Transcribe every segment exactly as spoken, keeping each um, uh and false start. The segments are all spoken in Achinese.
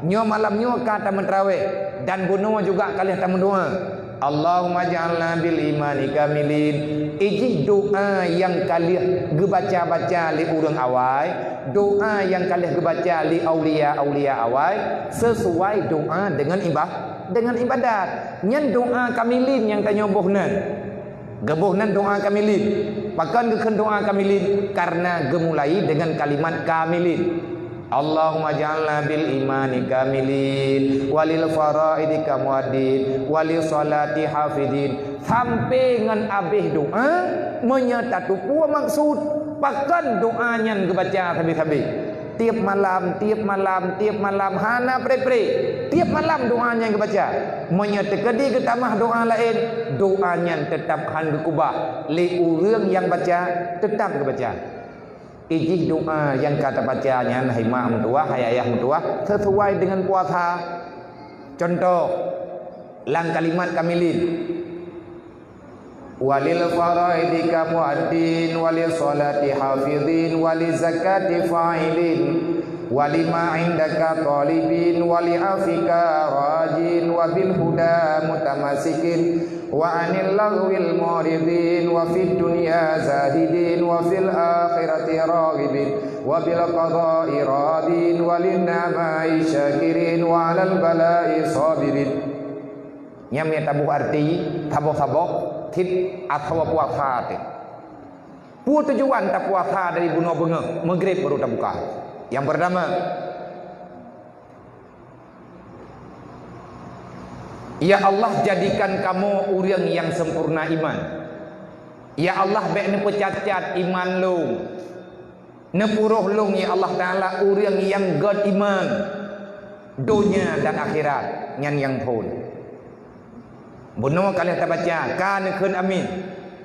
Nyoe malam nyoe ka tameutraweh dan bunoe juga ka lheueh tameudoa. Allahumma ja'alna bil imani kamilin. Ijih doa nyang ka lheueh geubaca-baca lé ureuëng awai, doa nyang ka lheueh geubaca lé aulia-aulia awai, sesuai doa dengan iba-, dengan ibadat. Nyan doa kamilin nyang tanyoe boh nan. Geuboh nan doa kamilin. Pakon geukheun doa kamilin? Karena geumulai dengan kalimat kamilin. Allahumma ja'alna bil imani kamilin, walil faraidi kamuaddin, wali salati hafidin. Sampai ngon abéh doa, meunyoe tatupue maksud, pakon doa nyan geubaca sabe-sabe. Tiep malam, tiep malam, tiep malam, hana pre-pre. Tiep malam doa nyan geubaca. Meunyoe teukeudi geutamah doa laén, doa nyan teutab han geukubah. Lé ureuëng nyang baca, teutab geubaca. Ijih doa nyang ka tabaca nyan, hai mak meutuwah, hai ayah meutuwah, sesuai dengan puasa. Contoh, lam kalimat kamilin. Walil faraidi kamuaddin, wali salati hafidin, wali zakati fa'ilin, wali ma indaka talibin, wali afika rajin, wabil huda mutamasikin, wa anil laghwil muridin, wa fid dunya zahidin, wa fil akhirati raghibin, wabil qada'i radin, walin na'mai syakirin, wa alal bala'i sabirin. Nyan meunyoe taboh arti, saboh-saboh, cit atawa puasa teuh. Peue tujuan tapuasa dari bunoe beungoh, Maghrib baru tabuka? Nyang pertama, ya Allah, jadikan kamoe ureuëng nyang sempurna iman. Ya Allah, bék neupeucacat iman lôn. Neupuroh lôn, ya Allah Taala, ureuëng nyang gét iman, donya dan akhirat, nyan nyang phôn. Bunoe ka lheueh tabaca, ka neukheun amin.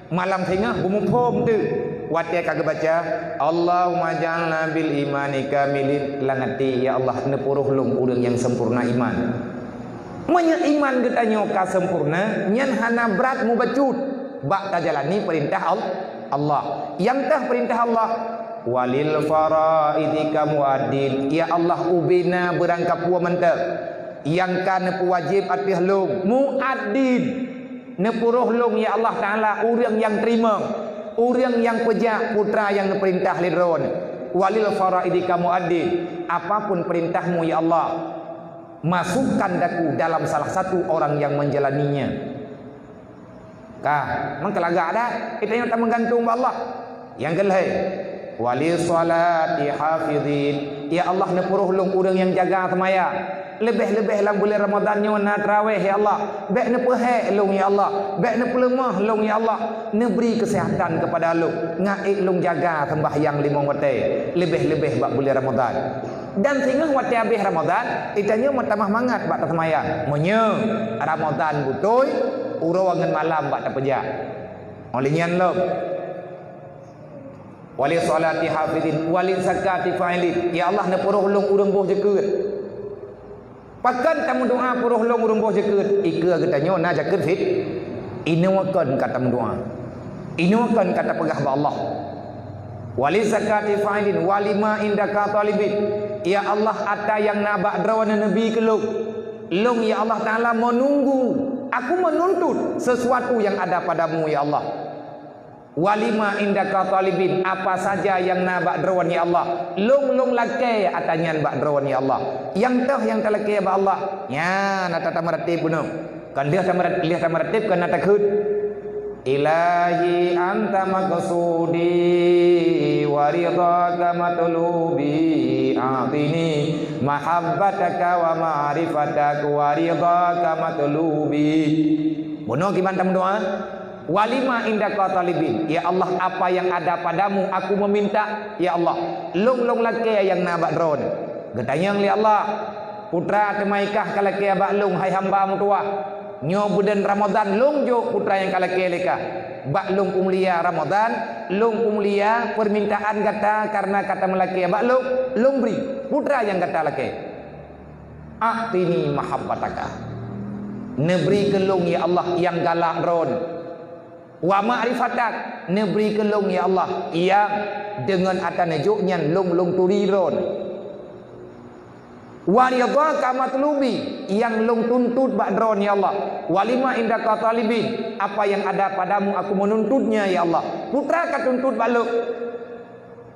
Malam singoh beumuphom teuh watée ka geubaca, Allahumma ja'alna bil imani kamilin, lam até, ya Allah, neupuroh lôn ureuëng nyang sempurna iman. Meunyoe iman geutanyoe ka sempurna, nyan hana brat mubacut bak tajalani peurintah Al-, Allah. Nyang teuh peurintah Allah, walil faraidi kamuaddin. Ya Allah, ubena beurangkapeue mantong nyang ka neupeuwajéb ateueh lôn, muaddin. Neupuroh lôn, ya Allah Taala, ureuëng nyang teurimong, ureuëng nyang peujak putra nyang neupeurintah lé Droe. Walil faraidi kamuaddin. Apapun peurintah-Mu, ya Allah, masukkan daku dalam salah satu orang yang menjalaninya. Ka, meukeulagak dah, geutanyoe tameugantung bak Allah. Nyang keulhée, wali salati hafidin. Ya Allah, neupuroh lôn ureuëng nyang jaga seumayang. Leubeh-leubeh lam buleuen Ramadhan nyoe na traweh, ya Allah. Bék neupeuhék lôn, ya Allah. Bék neupeuleumah lôn, ya Allah. Neubri keuseuhatan keupada lôn. Ngon ék lôn jaga seumbahyang limong watée. Leubeh-leubeh bak buleuen Ramadhan. Dan singoh watée habéh Ramadhan, geutanyoe meutamah mangat bak taseumayang. Meunyoe Ramadhan beutôi, uroe ngon malam bak tapeujak. Óh lheueh nyan lom, wali salati hafidin, wali zakati fa'ilin. Ya Allah, neupuroh lôn ureuëng boh jeukeut. Pakon tameudoa puroh lôn ureuëng boh jeukeut? Ikeue geutanyoe na jeukeut fit. Inoe kon ka tameudoa. Inoe kon ka tapeugah bak Allah. Wali zakati fa'ilin, wali ma indaka talibin. Ya Allah, ata nyang na bak Droeneuh neubi keu lôn. Lôn, ya Allah Taala, meununggu. Aku menuntut sesuatu yang ada pada-Mu, ya Allah. Wali ma indaka talibin, apa saja nyang na bak Droeneuh, ya Allah. Lôn, lôn lakée ata nyan bak Droeneuh, ya Allah. Nyang teuh nyang talakée bak Allah. Nyan ata tameuratéb bunoe. Kon lheueh tameura-, lheueh tameuratéb kon na takheun. Ilahi anta maqsudi wa ridhaka matlubi, a'tini mahabbataka wa ma'rifataka wa ridhaka matlubi. Bunoe kiban tameudoa. Wali ma indaka talibin. Ya Allah, apa yang ada pada-Mu aku meminta. Ya Allah, lôn, lôn lakée nyang na bak Droeneuh. Geutanyong lé Allah, putra teuma i kah ka lakée bak lôn, hai hamba meutuwah. Nyoe buleuen Ramadhan lôn jok putra nyang ka lakée lé kah. Bak lôn peumulia Ramadhan, lôn peumulia peumintaan gata kareuna ka tameulakée bak lôn, lôn bri putra nyang gata lakée. A'tini mahabbataka. Neubri keu lôn, ya Allah, nyang galak Droeneuh. Wa ma'rifatak, neubri keu lôn, ya Allah, nyang deungon ata neujok nyan lôn, lôn turi Droeneuh. Wa ridhaka matlubi, nyang lôn tuntut bak Droe, ya Allah. Wa lima indaka talibin, apa yang ada padamu aku menuntutnya, ya Allah. Peue ka tuntut bak lôn?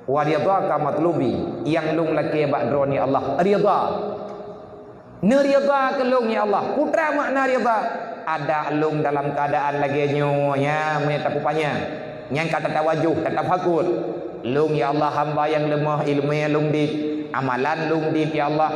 Wa ridhaka matlubi, nyang lôn lakée bak Droe, ya Allah, ridha. Neuridha keu lôn, ya Allah. Peue makna ridha? Ada lôn dalam keadaan lagée nyoe, ya, meunyoe tapeupanyang. Nyang ka tatawajoh, tatafakur. Lôn, ya Allah, hamba nyang leumoh, iéleumé lôn dit, amalan lôn dit, ya Allah.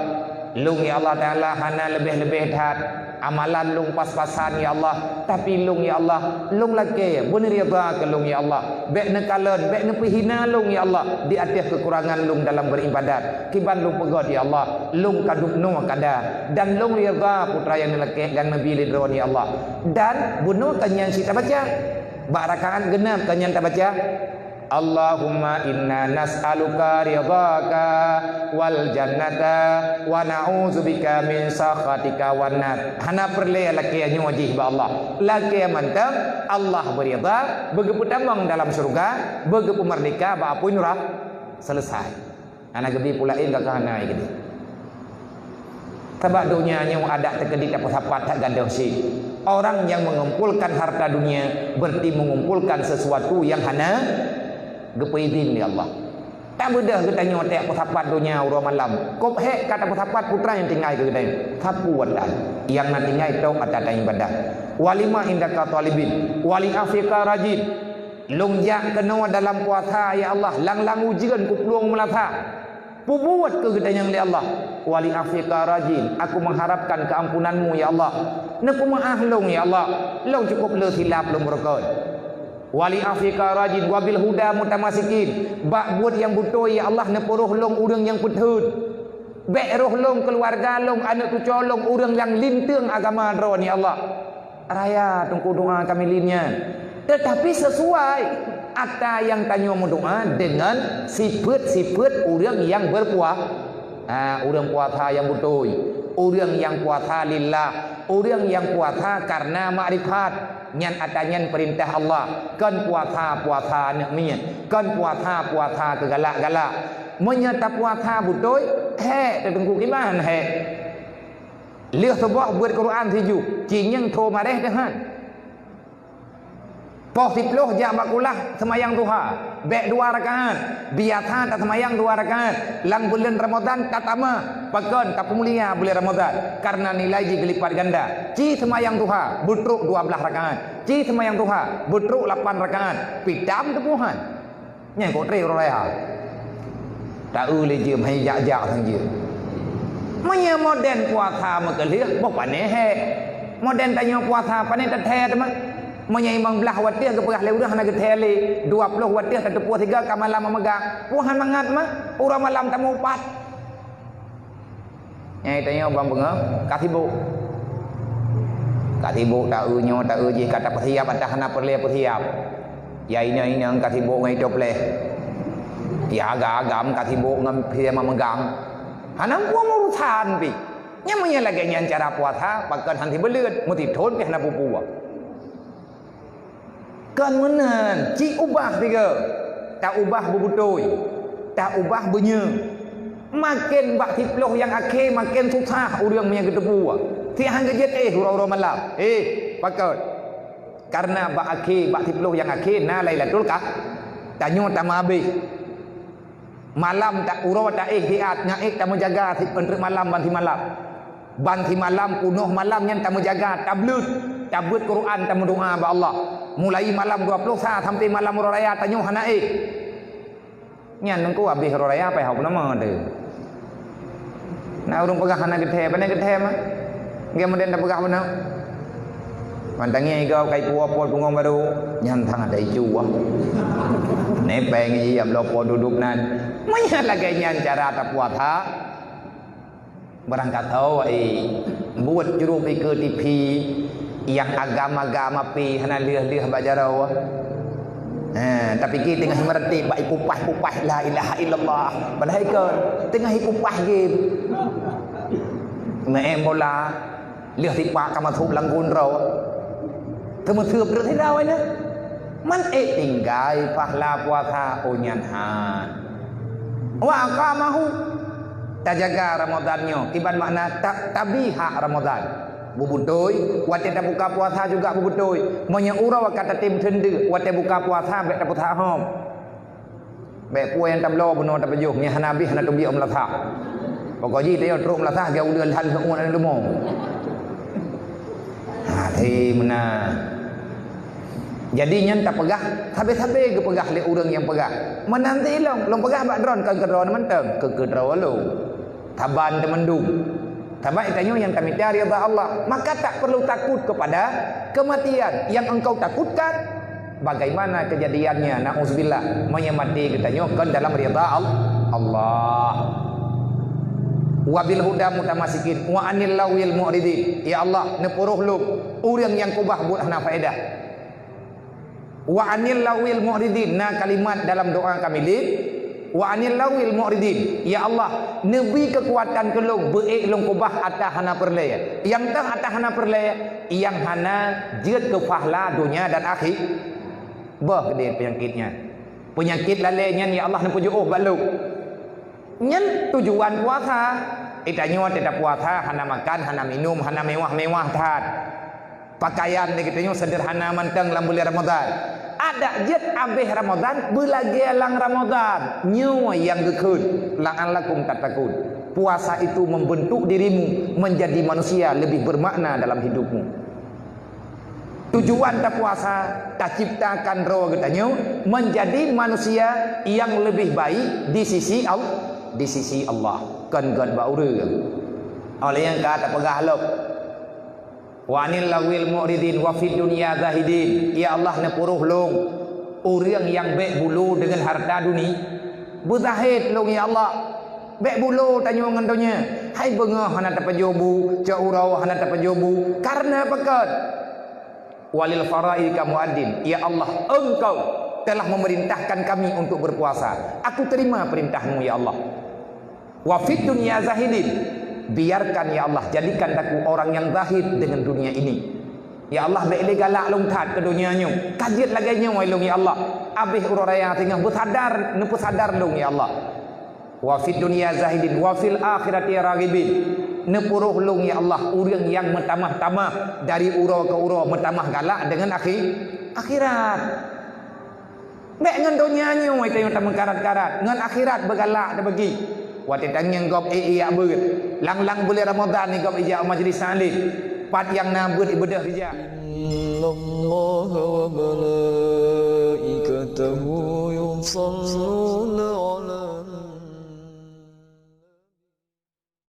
Lôn, ya Allah Taala, hana leubeh-leubeh that. Amalan lôn pas-pasan, ya Allah. Tapi lôn, ya Allah, lôn lakée, beuneuridha keu lôn, ya Allah. Bék neukalon, bék neupeuhina lôn, ya Allah, di ateueh keukurangan lôn dalam beuribadat. Kiban lôn peugét, ya Allah, lôn ka dubnoe kada, dan lôn ridha peue nyang neulakée nyang neubi lé Droe, ya Allah. Dan bunoe ka nyan cit tabaca. Bak rakaat geunam ka nyan tabaca, "Allahumma inna nas'aluka ridhaka wal jannata wa na'udzubika min sakhatika wan nar." Hana peureulée lakée nyoe jih bak Allah. Lakée mantong Allah beuridha, beugeupeutamong dalam syeuruga, beugeupeumerdeka bak apui nuraka. Selesai. Hana geubi peue laén ka keuhana keudeh. Sabab donya nyoe adak teukeudi tapeusapat that gadôh cit. Orang yang mengumpulkan harta dunia berarti mengumpulkan sesuatu yang hana geupeuidhin lé Allah. Tabeudôh geutanyoe tajak peusapat donya uroe malam. Kôb hék ka tapeusapat peue nyang tinggai keu geutanyoe. Sapeue ata nyang na tinggai tôb ata taibadah. Wa lima indaka talibin, wa li afika rajin. Lôn jak keunoe dalam puasa, ya Allah, lang-lang ujeuen kuplueng meulasa. Peubuet keu geutanyoe lé Allah. Wa li afika rajin, aku mengharapkan keampunan-Mu, ya Allah. Neupeumeu'ah lôn, ya Allah. Lôn cukup le silap lôn beureukat. Wa li afika rajin, wa bil huda mutamasikin. Bak buet nyang beutôi, ya Allah, neupeurôh lôn ureuëng nyang peutheun. Bék roh lôn, keuluwarga lôn, aneuëk cucoe lôn, ureuëng nyang linteung agama Droe, ya Allah. Raya teungku doa kami lin nyan. Tetapi sesuai ata nyang tanyoe meudoa dengan sifeuet-sifeuet ureuëng nyang berpuasa. Ha, ureuëng puasa nyang beutôi, ureuëng nyang puasa lillah, ureuëng nyang puasa karena makrifat. Nyan ata nyan peurintah Allah, kon puasa-puasa aneuëk miet, kon puasa-puasa keu galak-galak. Meunyoe tapuasa beutôi, hék, teungku kiban hék. Lheueh suboh beuet Quran sijuh, ci ngieng tho maréh teuhan. Poh siplôh jak bak kulah seumayang duha, bék dua rakaat. Biasa taseumayang dua rakaat, lam buleuen Ramadhan tatamah, pakon tapeumulia buleuen Ramadhan, karena nilai jih geulipat ganda. Ci seumayang duha, beutrok dua blaih rakaat. Ci seumayang duha, beutrok lapan rakaat. Pitam teupuhan. Nyan kok trép uroe raya. Taeu lé jeuem hai jak-jak sang jeuem. Meunyoe modern puasa meukeuleuh, boh pané hék. Modern tanyoe puasa pané teuthèe teuma. Meunyoe limong blaih watèe geupeugah lé ureuëng hana geuthèe lé, dua ploh watèe tateupeue siga ka malam meumeugang. Puhan mangat mah, uroe malam tamupat. Nyang tanyoe ban beungoh, ka sibok. Ka sibok taeu nyoe, taeu jih, ka tapeusiap, ata hana peureulèe peusiap. Ya inong-inong ka sibok ngon itôb lé. Ya agam-agam ka sibok ngon pih meumeugang. Hana muphom urusan pih. Nyang meunyoe lagèe nyan cara puasa, pakon han sibuleuen, meusithon pih hana peue-peue. Kon meunan, ci ubah tiga. Taubah beubeutôi, taubah beunyeue. Maken bak siploh nyang akhé maken susah ureuëng meunyoe geuteupeue. Siat han geujeuet éh uroe-uroe malam. Éh, pakon? Karena bak akhé, bak siploh nyang akhé na Lailatul Qadar. Tanyoe tameuhabéh. Malam ta-, uroe taéh siat, ngon ék tameujaga si-, eunteuk malam ban simalam. Ban simalam, peunoh malam nyan tameujaga, tableuet, tabeuet Quran, tameudoa bak Allah. Mulai malam dua ploh sa sampai malam uroe raya tanyoe hana éh. Nyan teungku habéh uroe raya, pai hok nama tu. Na ureuëng peugah hana geuthèe, pane geuthèe mah. Geu meudeh tapeugah beuna. Mantangieng igau kai puwoe-puwoe punggong barô, nyan that taicu wah. Nepeng ji nyang bloe po duduek nan. Meunyoe lagèe nyan cara tapuasa, barangkasoe, eh, buet jroh ikeue T V nyang agam-agam api hana lheueh-lheueh bak jaroe. Ha, tapike teungoh meuratéb bak ikupaih-kupaih la ilaha illallah. Padahai kon, teungoh ikupaih game. Maén bola, lheueh tipak ka masôk lam gun droe. Teumeuteub reueh sidroe nyan. Man ék tinggai pahla puasa, oh nyan han. Wa aqamahu. Tajaga Ramadan nyoe, kiban makna ta-, tabi hak Ramadan. Beubeutôi, watée tabuka puasa juga beubeutôi. Meunyoe uroe ka tatem seundeuk, watée buka puasa bék tapeusaha hom. Bék peue nyang tabloe bunoe tapajoh, nyang hana habéh hana teubiet meulasah. Pokok jih tanyoe trok meulasah, geu uleue lhan heuun leumo. Ha, hei meunan. Jadi nyan tapeugah, sabe-sabe geupeugah lé ureuëng nyang peugah. Meunan ti lôn, lôn peugah bak droe, kon keudroe mantong, keu keudroe lôn. Saban teumandum. Sabab tanyoe nyang tamita ridha Allah, maka tak perlu takut kepada kematian. Yang engkau takutkan, bagaimana kejadiannya? Nauzubillah, meunyoe maté geutanyoe kon dalam ridha Al-, Allah. Wabil huda mutamasikin, wa anil lawil mu'ridin. Ya Allah, neupuroh lôn ureuëng nyang keubah buet hana faedah. Wa anil lawil mu'ridin, na kalimat dalam doa kami lé, wa anil lawil mu'ridin. Ya Allah, neubi keukuatan keu lôn, beuék lôn keubah ata hana peureulée. Nyang teuh ata hana peureulée, nyang hana jeuet keu pahala donya dan akhi-, boh geude peunyakét nyan. Peunyakét lalée nyan, ya Allah, neupeujiôh bak lôn. Nyan tujuan puasa. Geutanyoe watée tapuasa, hana makan, hana minum, hana mewah-mewah that. Pakaian lé geutanyoe sederhana mantong lam buleuen Ramadan. Adak jeuet abéh Ramadan, beulagée lam Ramadan. Nyoe nyang geukheun, la'allakum tattaqun. Puasa itu membentuk dirimu menjadi manusia lebih bermakna dalam hidupmu. Tujuan tapuasa, taciptakan droe geutanyoe menjadi manusia yang lebih baik di sisi Al-, di sisi Allah. Kon gét bak ureuëng. Oleh nyang ka tapeugah lom. Wa anil lawil mu'ridin wa fid dunya zahidin. Ya Allah, neupuroh lôn ureuëng nyang bék bulo deungon harta duni. Beuzahid lôn, ya Allah. Bék bulo tanyoe ngon donya. Hai beungoh hana tapajoh bu, cok uroe hana tapajoh bu. Karena pakon? Walil faraidika muaddin. Ya Allah, Engkau telah memerintahkan kami untuk berpuasa. Aku terima perintah-Mu, ya Allah. Wa fid dunya zahidin. Biarkan, ya Allah, jadikan aku orang yang zahid dengan dunia ini. Ya Allah, bék lé galak lôn that keu donya nyoe. Ka jeuet lagée nyoe lôn, ya Allah. Abéh uroe raya singoh beusadar, neupeusadar lôn, ya Allah. Wa fid dunya zahidin, wa fil akhirati raghibin. Neupuroh lôn, ya Allah, ureuëng nyang meutamah-tamah dari uroe keu uroe, meutamah galak deungon akhi-, akhirat. Bék ngon donya nyoe tanyoe tameukarat-karat, ngon akhirat beugalak teubagi. Watée tangieng gob ék ijak beuet, lang-lang buleuen Ramadan ni gob ijak u majlis taklim. Pat nyang na beuet ibeudôh rijak. Innallaha wa malaikatahu yusalluna ala